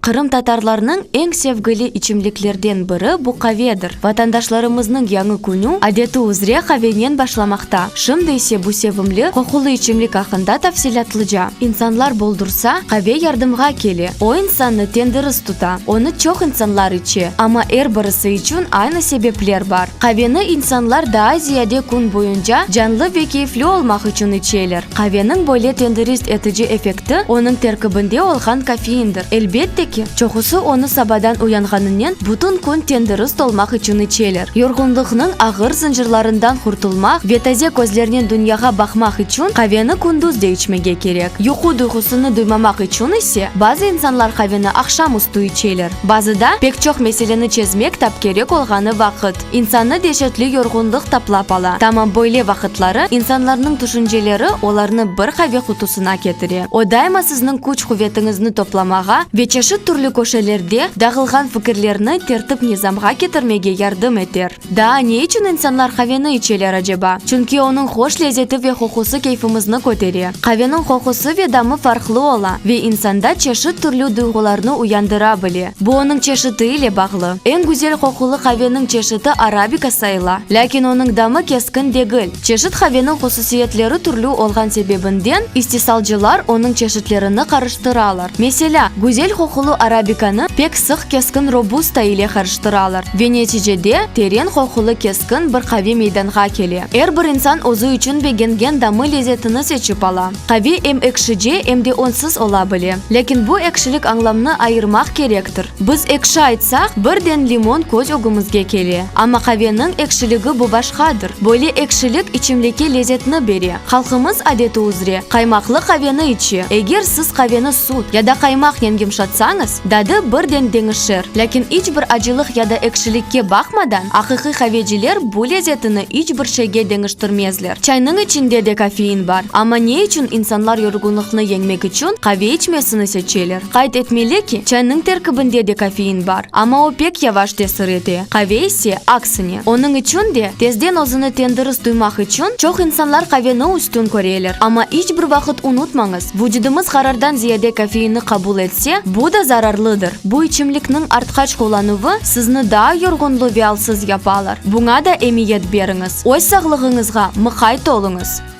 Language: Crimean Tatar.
Qırımtatarlarnıñ eñ sevgili içimliklerden biri bu qavedir. Vatandaşlarımıznıñ yañı künü, adeti üzre, qavenen başlamaqta. Şimdi ise bu sevimli, qoqulı içimlik aqqında tafsilâtlıca. İnsanlar boldursa, qave yardımğa kele. O insannı tendiris tuta. Onı çoq insanlar içe, amma er birisi içün aynı sebepler bar. Qaveni insanlar daa ziyade kün boyunca canlı ve keyfli olmaq içün içeler. Qaveniñ böyle tendirist etici effekti onıñ terkibinde olğan kofeindir. Elbette ki, çoqusı onı sabadan uyanğanınen bütün kün tendirist olmaq içün içeler. Yorğunlıqnıñ ağır zıncırlarından qurtulmaq ve taze közlernen dünyağa baqmaq içün qaveni kündüz de içmege kerek. Yuqu duyğusını duymamaq içün ise bazı insanlar qaveni aqşam üstü içeler. Bazıda, pek çoq meseleni çezmek tap kerek olğanı vaqıt, insannı deşetli yorğunlıq taplap ala. Tamam böyle vaqıtları insanlarnıñ tüşünceleri olarnı bir qave qutusına ketire. O daima sizniñ küç-quvetiñizni toplamağa ve çeşit türlü köşelerde dağılğan fikirlerni tertip-nizamğa ketirmege yardım eter. Daa ne içün insanlar qaveni içeler aceba? Çünki onıñ hoş lezeti ve qoqusı keyfimizni kötere. Qaveniñ qoqusı ve damı farqlı ola ve insanda çeşit türlü duyğularnı uyandıra bile. Bu onıñ çeşiti ile bağlı. Eñ güzel qoqulı qaveniñ çeşiti arabika sayıla. Lâkin onıñ damı keskin degil. Çeşit qaveniñ hususiyetleri türlü olğan sebebinden istisalcılar onıñ çeşitlerini qarıştıralar. Meselâ, güzel qoqulı arabikanı pek sıq keskin robusta ile qarıştıralar ve neticede teren qoqulı keskin bir qave meydanğa kele. Er bir insan özü içün begengen damı lezetini seçip ala. Qave em ekşice, em de onsız ola bile. Lâkin bu ekşilik añlamnı ayırmaq kerektir. Biz ekşi aytsaq, birden limon köz ögümizge kele. Amma qaveniñ ekşiligi bu başqadır. Böyle ekşilik içimlikke lezetni bere. Halqımız adeti üzre, qaymaqlı qaveni içe. Eger siz qaveni süt ya da qaymaqnen yımşatsañız, dadı birden deñişir. Lâkin iç bir acılıq ya da ekşilikke baqmadan, aqiqiy qaveciler bu lezetini iç bir şeyge deñiştirmezler. Çaynıñ içinde de kofein bar, amma ne içün insanlar yorğunlıqnı yeñmek içün qave içmesini seçeler? Qayd etmeli ki, çaynıñ terkibinde de kofein bar, amma o pek yavaş tesir ete, qave ise, aksine. Onıñ içün de, tezden özüni tendiris duymaq içün, çoq insanlar qaveni üstün köreler. Amma iç bir vaqıt unutmañız, vucudımız qarardan ziyade kofeinni qabul etse, bu da zararlıdır. Bu içimlikniñ artqaç qullanuvı sizni daa yorğunlı ve alsız yapalar. Buña da emiyet beriñiz. Öz sağlığıñızğa mıqayt oluñız!